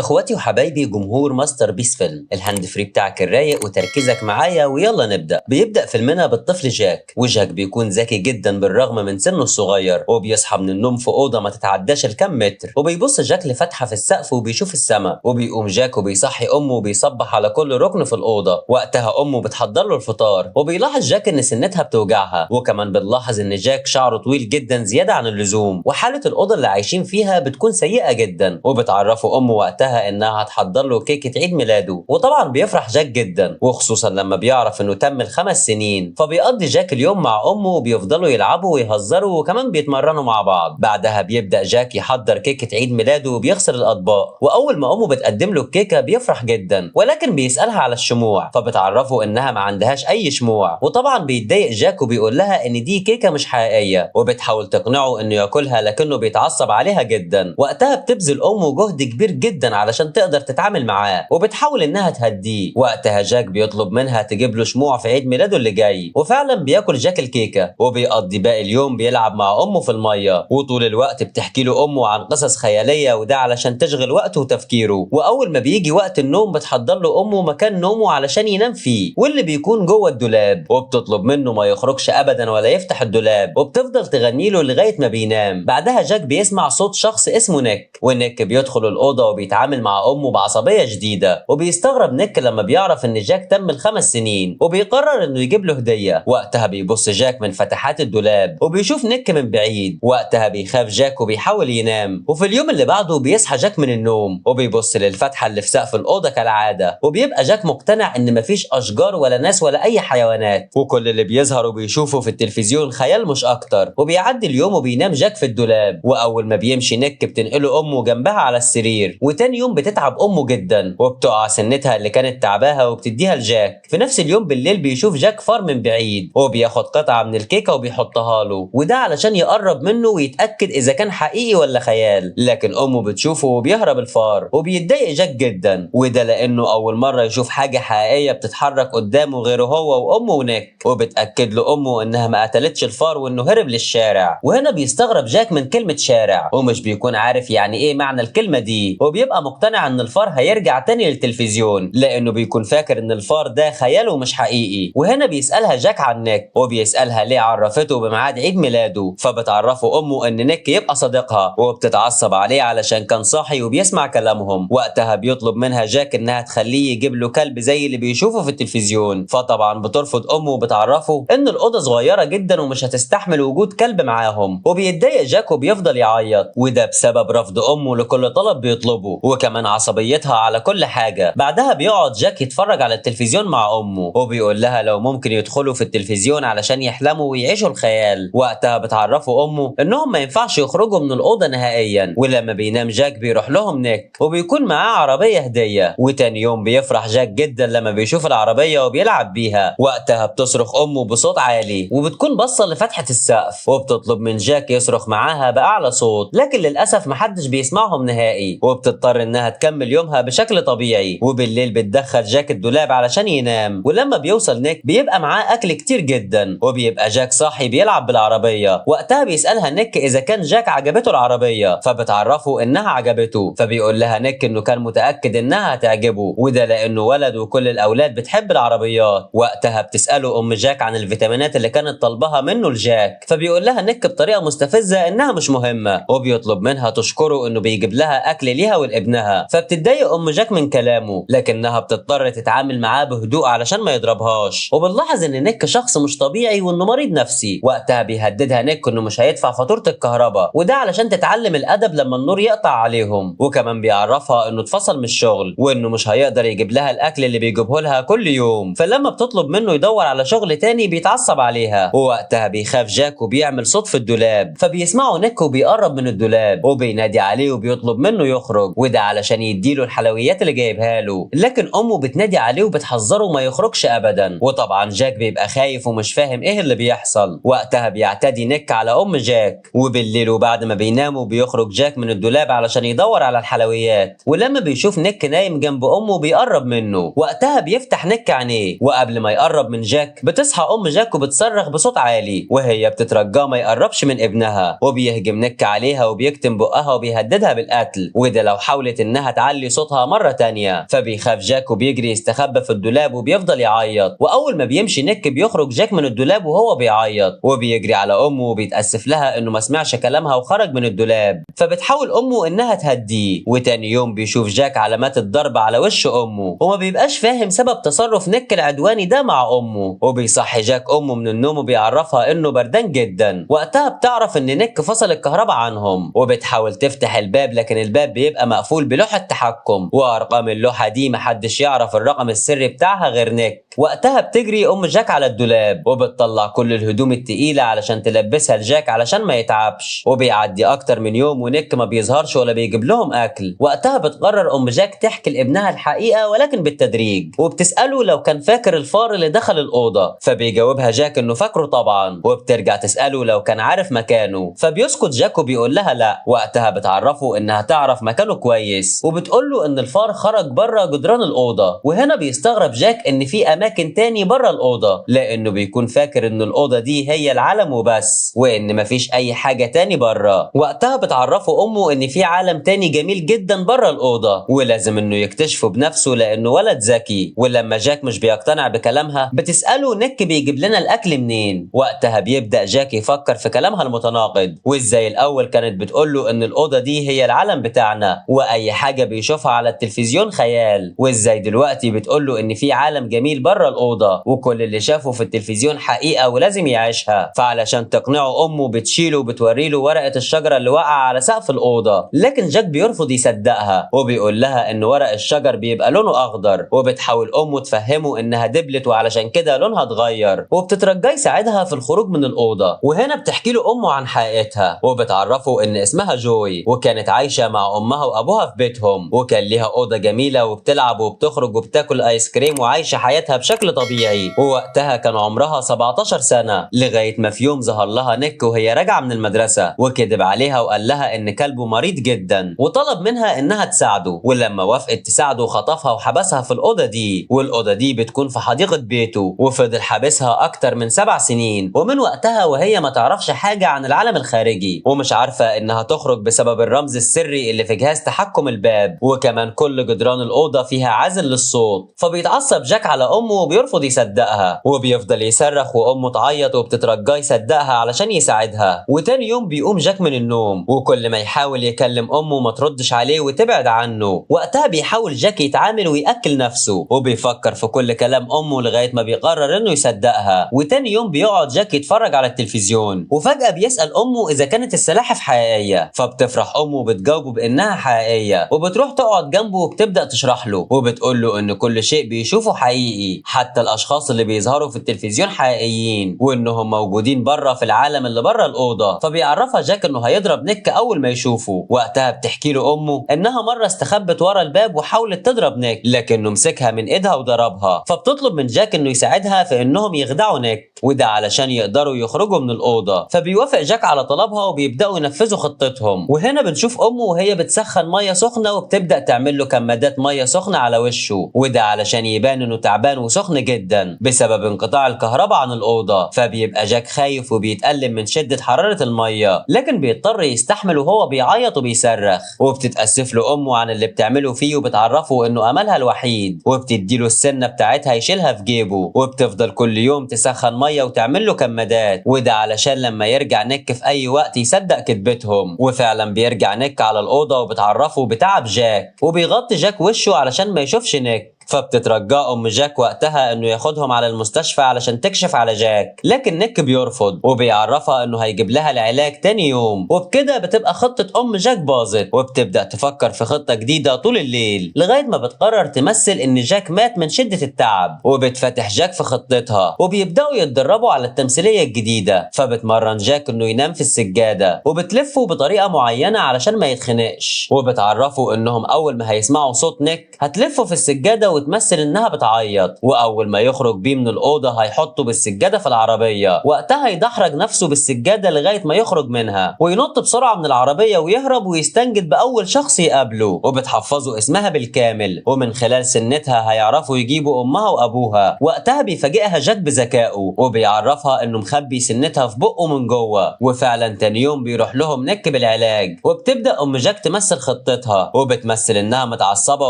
اخواتي وحبايبي جمهور ماستر بيس فيلم، ال hand free بتاعك الرايق وتركيزك معايا، ويلا نبدا. بيبدا فيلمنا بالطفل جاك، وجاك بيكون ذكي جدا بالرغم من سنة الصغير، وبيصحى من النوم في اوضة ما تتعداش الكم متر، وبيبص جاك لفتحه في السقف وبيشوف السماء، وبيقوم جاك وبيصحي امه وبيصبح على كل ركن في الاوضة. وقتها امه بتحضر له الفطار، وبيلاحظ جاك ان سنتها بتوجعها، وكمان بنلاحظ ان جاك شعره طويل جدا زيادة عن اللزوم، وحاله الاوضة اللي عايشين فيها بتكون سيئه جدا. وبتعرفه امه وقتها انها هتحضر له كيكة عيد ميلاده، وطبعا بيفرح جاك جدا، وخصوصا لما بيعرف انه تم ال5 سنين. فبيقضي جاك اليوم مع امه وبيفضلوا يلعبوا ويهزروا وكمان بيتمرنوا مع بعض. بعدها بيبدا جاك يحضر كيكة عيد ميلاده وبيغسل الاطباق، واول ما امه بتقدم له الكيكه بيفرح جدا، ولكن بيسالها على الشموع، فبتعرفه انها ما عندهاش اي شموع. وطبعا بيتضايق جاك وبيقول لها ان دي كيكة مش حقيقية، وبتحاول تقنعه انه ياكلها لكنه بيتعصب عليها جدا. وقتها بتبذل امه جهد كبير جدا علشان تقدر تتعامل معاه، وبتحاول انها تهديه. وقتها جاك بيطلب منها تجيب له شموع في عيد ميلاده اللي جاي، وفعلا بياكل جاك الكيكه، وبيقضي باقي اليوم بيلعب مع امه في المية، وطول الوقت بتحكي له امه عن قصص خيالية، وده علشان تشغل وقته وتفكيره. واول ما بيجي وقت النوم بتحضر له امه مكان نومه علشان ينام فيه، واللي بيكون جوه الدولاب، وبتطلب منه ما يخرجش ابدا ولا يفتح الدولاب، وبتفضل تغني له لغاية ما بينام. بعدها جاك بيسمع صوت شخص اسمه نيك، ونيك بيدخل الاوضة وبيتعامل مع امه بعصبيه شديدة، وبيستغرب نيك لما بيعرف ان جاك تم ال5 سنين، وبيقرر انه يجيب له هديه. وقتها بيبص جاك من فتحات الدولاب وبيشوف نيك من بعيد. وقتها بيخاف جاك وبيحاول ينام. وفي اليوم اللي بعده بيصحى جاك من النوم وبيبص للفتحه اللي في سقف الاوضة كالعادة، وبيبقى جاك مقتنع ان مفيش اشجار ولا ناس ولا اي حيوانات، وكل اللي بيظهر وبيشوفه في التلفزيون خيال مش اكتر. وبيعدي اليوم وبينام جاك في الدولاب، واول ما بيمشي نيك بتنقله امه جنبها على السرير. وتاني يوم بتتعب امه جدا وبتقع سنتها اللي كانت تعباها وبتديها لجاك. في نفس اليوم بالليل بيشوف جاك فار من بعيد، وبياخد قطعه من الكيكه وبيحطها له، وده علشان يقرب منه ويتاكد اذا كان حقيقي ولا خيال. لكن امه بتشوفه وبيهرب الفار، وبيتضايق جاك جدا، وده لانه اول مرة يشوف حاجة حقيقية بتتحرك قدامه غيره هو وامه ونيك. وبتاكد له امه انها ما قتلتش الفار وانه هرب للشارع. وهنا بيستغرب جاك من كلمة شارع، ومش بيكون عارف يعني ايه معنى الكلمة دي، وبيبقى مقتنع ان الفار هيرجع تاني للتلفزيون لانه بيكون فاكر ان الفار ده خياله مش حقيقي. وهنا بيسالها جاك عن نيك، وبيسالها ليه عرفته بميعاد عيد ميلاده، فبتعرفه امه ان نيك يبقى صديقها، وبتتعصب عليه علشان كان صاحي وبيسمع كلامهم. وقتها بيطلب منها جاك انها تخليه يجيب له كلب زي اللي بيشوفه في التلفزيون، فطبعا بترفض امه وبتعرفه ان الاوضة صغيرة جدا ومش هتستحمل وجود كلب معاهم. وبيتضايق جاك وبيفضل يعيط، وده بسبب رفض امه لكل طلب بيطلبه، وكمان عصبيتها على كل حاجة. بعدها بيقعد جاك يتفرج على التلفزيون مع امه، وبيقول لها لو ممكن يدخلوا في التلفزيون علشان يحلموا ويعيشوا الخيال. وقتها بتعرفوا امه انهم ما ينفعش يخرجوا من الاوضة نهائيا. ولما بينام جاك بيروح لهم نيك، وبيكون معاه عربية هديه. وتاني يوم بيفرح جاك جدا لما بيشوف العربية وبيلعب بيها. وقتها بتصرخ امه بصوت عالي، وبتكون باصة لفتحه السقف، وبتطلب من جاك يصرخ معاها باعلى صوت، لكن للاسف محدش بيسمعهم نهائي، وبتضطر انها تكمل يومها بشكل طبيعي. وبالليل بتدخل جاك الدولاب علشان ينام، ولما بيوصل نيك بيبقى معاه اكل كتير جدا، وبيبقى جاك صاحي بيلعب بالعربية. وقتها بيسالها نيك اذا كان جاك عجبته العربية، فبتعرفه انها عجبته، فبيقول لها نيك انه كان متاكد انها هتعجبه، وده لانه ولد وكل الاولاد بتحب العربيات. وقتها بتساله ام جاك عن الفيتامينات اللي كانت طالبها منه لجاك، فبيقول لها نيك بطريقة مستفزة انها مش مهمة، وبيطلب منها تشكره انه بيجيب لها اكل ليها ولابنها. فبتتضايق ام جاك من كلامه، لكنها بتضطر تتعامل معاه بهدوء علشان ما يضربهاش. وبنلاحظ ان نيك شخص مش طبيعي وانه مريض نفسي. وقتها بيهددها نيك انه مش هيدفع فاتورة الكهرباء، وده علشان تتعلم الادب لما النور يقطع عليهم. وكمان بيعرفها انه اتفصل من الشغل، وانه مش هيقدر يجيب لها الاكل اللي بيجيبه لها كل يوم. فلما بتطلب منه يدور على شغل تاني بيتعصب عليها. ووقتها بيخاف جاك وبيعمل صوت في الدولاب، فبيسمعه نيك وبيقرب من الدولاب وبينادي عليه وبيطلب منه يخرج، وده علشان يديله الحلويات اللي جايبها له. لكن امه بتنادي عليه وبتحذره ما يخرجش ابدا، وطبعا جاك بيبقى خايف ومش فاهم ايه اللي بيحصل. وقتها بيعتدي نيك على ام جاك. وبالليل وبعد ما بيناموا بيخرج جاك من الدولاب علشان يدور على الحلويات، ولما بيشوف نيك نايم جنب امه بيقرب منه. وقتها بيفتح نيك عينيه، وقبل ما يقرب من جاك بتصحى ام جاك وبتصرخ بصوت عالي، وهي بتترجاه ما يقربش من ابنها. وبيهجم نيك عليها وبيكتم بقها وبيهددها بالقتل، وده لو حاولت وحاولت انها تعلي صوتها مرة تانية، فبيخاف جاك وبيجري يستخبى في الدولاب وبيفضل يعيط. واول ما بيمشي نيك بيخرج جاك من الدولاب وهو بيعيط وبيجري على امه وبيتاسف لها انه ما سمعش كلامها وخرج من الدولاب، فبتحاول امه انها تهديه. وتاني يوم بيشوف جاك علامات الضرب على وش امه وما بيبقاش فاهم سبب تصرف نيك العدواني ده مع امه، وبيصحي جاك امه من النوم وبيعرفها انه بردان جدا. وقتها بتعرف ان نيك فصل الكهرباء عنهم، وبتحاول تفتح الباب لكن الباب بيبقى مقفول بلوحة تحكم، وارقام اللوحة دي محدش يعرف الرقم السري بتاعها غير نيك. وقتها بتجري ام جاك على الدولاب وبتطلع كل الهدوم التقيلة علشان تلبسها لجاك علشان ما يتعبش. وبيعدي اكتر من يوم ونيك ما بيظهرش ولا بيجيب لهم اكل. وقتها بتقرر ام جاك تحكي لابنها الحقيقة ولكن بالتدريج، وبتسأله لو كان فاكر الفار اللي دخل الأوضة، فبيجاوبها جاك انه فاكره طبعا، وبترجع تسأله لو كان عارف مكانه، فبيسكت جاك وبيقول لها لا. وقتها بتعرفه انها تعرف مكانه كويس، وبتقول له ان الفار خرج بره جدران الأوضة. وهنا بيستغرب جاك ان في اماكن تاني بره الأوضة، لانه بيكون فاكر ان الأوضة دي هي العالم وبس، وان مفيش اي حاجة تاني بره. وقتها بتعرفه امه ان في عالم تاني جميل جدا بره الأوضة ولازم انه يكتشفه بنفسه لانه ولد ذكي. ولما جاك مش بيقتنع بكلامها بتسأله نيك بيجيب لنا الاكل منين. وقتها بيبدأ جاك يفكر في كلامها المتناقض، وازاي الاول كانت بتقوله ان الأوضة دي هي العالم بتاعنا واي حاجة بيشوفها على التلفزيون خيال، وازاي دلوقتي بتقوله ان في عالم جميل بره الأوضة وكل اللي شافه في التلفزيون حقيقة ولازم يعيشها. فعلشان تقنعه امه بتشيله وبتوريله ورقة الشجرة اللي وقع على سقف الأوضة، لكن جاك بيرفض يصدقها وبيقول لها ان ورق الشجر بيبقى لونه اخضر، وبتحاول امه تفهمه انها دبلت وعلشان كده لونها اتغير، وبتترجاه يساعدها في الخروج من الأوضة. وهنا بتحكي له امه عن حقيقتها وبتعرفه ان اسمها جوي، وكانت عايشة مع امها وابوها في بيتهم، وكان ليها أوضة جميلة وبتلعب وبتخرج وبتاكل ايس كريم وعايشة حياتها بشكل طبيعي. ووقتها كان عمرها 17 سنة، لغاية ما في يوم ظهر لها نيك وهي راجعة من المدرسة وكذب عليها وقال لها ان كلبه مريض جدا وطلب منها انها تساعده، ولما وافقت تساعده خطفها وحبسها في الأوضة دي، والأوضة دي بتكون في حديقة بيته، وفضل حابسها أكتر من 7 سنين. ومن وقتها وهي ما تعرفش حاجة عن العالم الخارجي ومش عارفة إنها تخرج بسبب الرمز السري اللي في جهاز تحكم الباب، وكمان كل جدران الأوضة فيها عازل للصوت. فبيتعصب جاك على أمه وبيرفض يصدقها وبيفضل يصرخ وأمه تعيط وبتترجاه يصدقها علشان يساعدها. وتاني يوم بيقوم جاك من النوم وكل ما يحاول يكلم أمه ما تردش عليه وتبعد عنه. وقتها بيحاول جاك يتعامل ويأكل نفسه وبيفكر في كل كلام أمه لغاية ما بيقرر إنه يصدقها. وتاني يوم بيقعد جاك يتفرج على التلفزيون وفجأة بيسأل أمه إذا كانت السلاحف حقيقية، فبتفرح أمه وبتجاوبه بإنها حقيقية، وبتروح تقعد جنبه وبتبدأ تشرح له وبتقول له إن كل شيء بيشوفه حقيقي، حتى الأشخاص اللي بيظهروا في التلفزيون حقيقيين وإنهم موجودين بره في العالم اللي بره الأوضة. فبيعرفها جاك إنه هيضرب نيك أول ما يشوفه. وقتها بتحكي له أمه إنها مرة استخبت ورا الباب وحاولت تضرب نيك لكنه مسكها من إيدها وضربها، فبتطلب من جاك إنه يساعدها في إنهم يخدعوا نيك، وده علشان يقدروا يخرجوا من الأوضة. فبيوافق جاك على طلبها وبيبدأوا ينفذوا خطتهم. وهنا بنشوف أمه وهي بتسخن مية سخنة وبتبدأ تعمل له كمادات مية سخنة على وشه، وده علشان يبان إنه تعبان وسخن جدا بسبب انقطاع الكهرباء عن الأوضة. فبيبقى جاك خايف وبيتألم من شدة حرارة المية، لكن بيضطر يستحمل وهو بيعيط وبيصرخ. وبتتأسف له أمه عن اللي بتعمله فيه وبتعرفه إنه أملها الوحيد، وبتديله السنة بتاعتها يشيلها في جيبه، وبتفضل كل يوم تسخن مية وتعمل له كمادات، وده علشان لما يرجع نيك في أي وقت يصدق كذبتهم. وفعلا بيرجع نيك على الأوضة وبتعرفه بتعب جاك، وبيغطي جاك وشه علشان ما يشوفش نيك. فبتترجاه ام جاك وقتها انه ياخدهم على المستشفى علشان تكشف على جاك، لكن نيك بيرفض وبيعرفها انه هيجيب لها العلاج تاني يوم. وبكده بتبقى خطة ام جاك باظت، وبتبدأ تفكر في خطة جديدة طول الليل لغاية ما بتقرر تمثل ان جاك مات من شدة التعب، وبتفتح جاك في خطتها وبيبدأوا يتدربوا على التمثيلية الجديدة. فبتمرن جاك انه ينام في السجادة وبتلفه بطريقة معينة علشان ما يتخنقش، وبتعرفوا انهم اول ما هيسمعوا صوت نيك هتلفوا في السجادة وتمثل انها بتعيط، واول ما يخرج بيه من الاوضة هيحطه بالسجاده في العربية. وقتها يدحرج نفسه بالسجاده لغاية ما يخرج منها وينط بسرعة من العربية ويهرب ويستنجد باول شخص يقابله، وبتحفظه اسمها بالكامل، ومن خلال سنتها هيعرفوا يجيبوا امها وابوها. وقتها بيفاجئها جاك بذكائه وبيعرفها انه مخبي سنتها في بقه من جوه، وفعلا تاني يوم بيروح لهم نيك بالعلاج. وبتبدا ام جاك تمثل خطتها وبتمثل انها متعصبه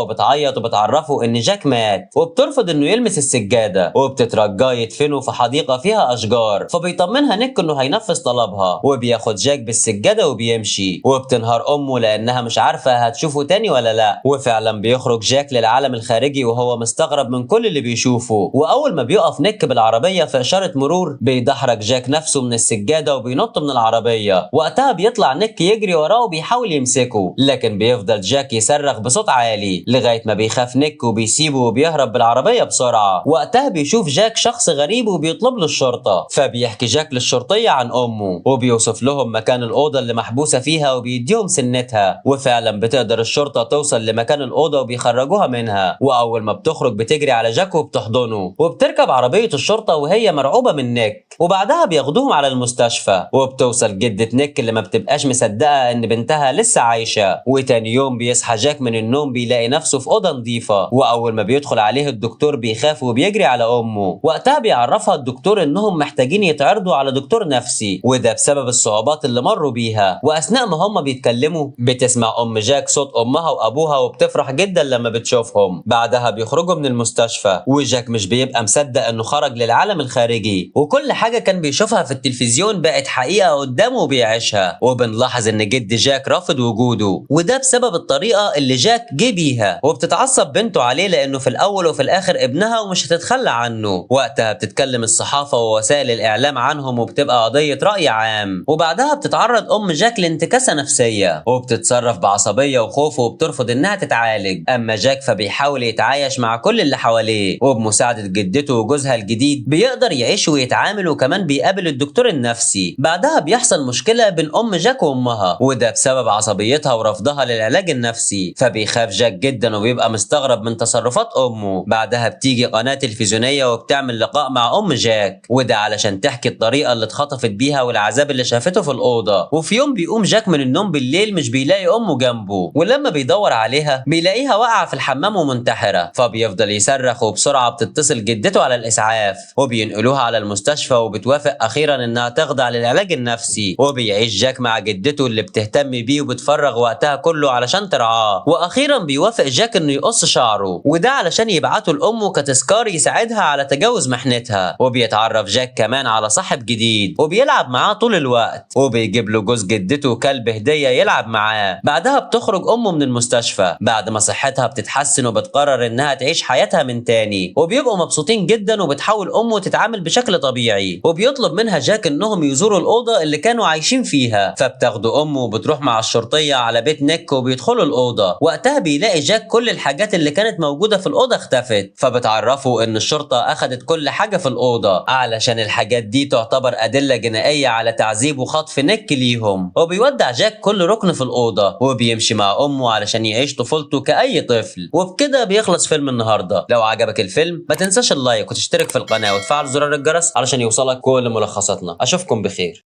وبتعيط وبتعرفه ان جاك مات، وبترفض انه يلمس السجادة وبتترجاه يدفنه في حديقة فيها اشجار. فبيطمنها نيك انه هينفذ طلبها، وبياخد جاك بالسجاده وبيمشي. وبتنهار امه لانها مش عارفه هتشوفه تاني ولا لا. وفعلا بيخرج جاك للعالم الخارجي وهو مستغرب من كل اللي بيشوفه. واول ما بيقف نيك بالعربية في اشارة مرور بيدحرج جاك نفسه من السجادة وبينط من العربية. وقتها بيطلع نيك يجري وراه وبيحاول يمسكه، لكن بيفضل جاك يصرخ بصوت عالي لغاية ما بيخاف نيك وبيسيبه وبيهرب بالعربية بسرعة. وقتها بيشوف جاك شخص غريب وبيطلب له الشرطة، فبيحكي جاك للشرطيه عن امه وبيوصف لهم مكان الاوضة اللي محبوسة فيها وبيديهم سنتها. وفعلا بتقدر الشرطة توصل لمكان الاوضة وبيخرجوها منها. واول ما بتخرج بتجري على جاك وبتحضنه وبتركب عربية الشرطة وهي مرعوبه من نيك. وبعدها بياخدوهم على المستشفى، وبتوصل جده نيك اللي ما بتبقاش مصدقه ان بنتها لسه عايشه. وتاني يوم بيصحى جاك من النوم بيلاقي نفسه في اوضة نظيفة، واول ما بيدخل عليه الدكتور بيخاف وبيجري على امه. وقتها بيعرفها الدكتور انهم محتاجين يتعرضوا على دكتور نفسي، وده بسبب الصعوبات اللي مروا بيها. واثناء ما هم بيتكلموا بتسمع ام جاك صوت امها وابوها وبتفرح جدا لما بتشوفهم. بعدها بيخرجوا من المستشفى وجاك مش بيبقى مصدق انه خرج للعالم الخارجي، وكل حاجة كان بيشوفها في التلفزيون بقت حقيقة قدامه وبيعيشها. وبنلاحظ ان جد جاك رافض وجوده، وده بسبب الطريقة اللي جاك جه بيها، وبتتعصب بنته عليه لانه في الاول وفي الاخر ابنها ومش هتتخلى عنه. وقتها بتتكلم الصحافة ووسائل الاعلام عنهم وبتبقى قضية راي عام. وبعدها بتتعرض ام جاك لانتكاسه نفسية وبتتصرف بعصبيه وخوف وبترفض انها تتعالج. اما جاك فبيحاول يتعايش مع كل اللي حواليه، وبمساعده جدته وجوزها الجديد بيقدر يعيش ويتعامل، وكمان بيقابل الدكتور النفسي. بعدها بيحصل مشكلة بين ام جاك وامها، وده بسبب عصبيتها ورفضها للعلاج النفسي. فبيخاف جاك جدا وبيبقى مستغرب من تصرفات امه. بعدها بتيجي قناة تلفزيونية وبتعمل لقاء مع ام جاك، وده علشان تحكي الطريقة اللي اتخطفت بيها والعذاب اللي شافته في الاوضة. وفي يوم بيقوم جاك من النوم بالليل مش بيلاقي امه جنبه، ولما بيدور عليها بيلاقيها واقعه في الحمام ومنتحره. فبيفضل يصرخ، وبسرعة بتتصل جدته على الاسعاف وبينقلوها على المستشفى، وبتوافق اخيرا انها تخضع للعلاج النفسي. وبيعيش جاك مع جدته اللي بتهتم بيه وبتفرغ وقتها كله علشان ترعاه. واخيرا بيوافق جاك انه يقص شعره، وده علشان يبعته لامه كتذكار يساعدها على تجاوز محنتها. وبيتعرف جاك كمان على صاحب جديد وبيلعب معاه طول الوقت، وبيجيب له جوز جدته كلب هديه يلعب معاه. بعدها بتخرج امه من المستشفى بعد ما صحتها بتتحسن، وبتقرر انها تعيش حياتها من تاني، وبيبقوا مبسوطين جدا. وبتحاول امه تتعامل بشكل طبيعي، وبيطلب منها جاك انهم يزوروا الاوضة اللي كانوا عايشين فيها. فبتاخده امه وبتروح مع الشرطية على بيت نيك وبيدخلوا الاوضة. وقتها بيلاقي جاك كل الحاجات اللي كانت موجودة في الاوضة اختفت، فبتعرفوا ان الشرطة اخذت كل حاجة في الاوضة علشان الحاجات دي تعتبر ادلة جنائية على تعذيب وخطف نيك ليهم. وبيودع جاك كل ركن في الاوضة وبيمشي مع امه علشان يعيش طفولته كأي طفل. وبكده بيخلص فيلم النهارده. لو عجبك الفيلم ما تنساش ال like وتشترك في القناة وتفعل زرار الجرس علشان يوصلك كل ملخصاتنا. اشوفكم بخير.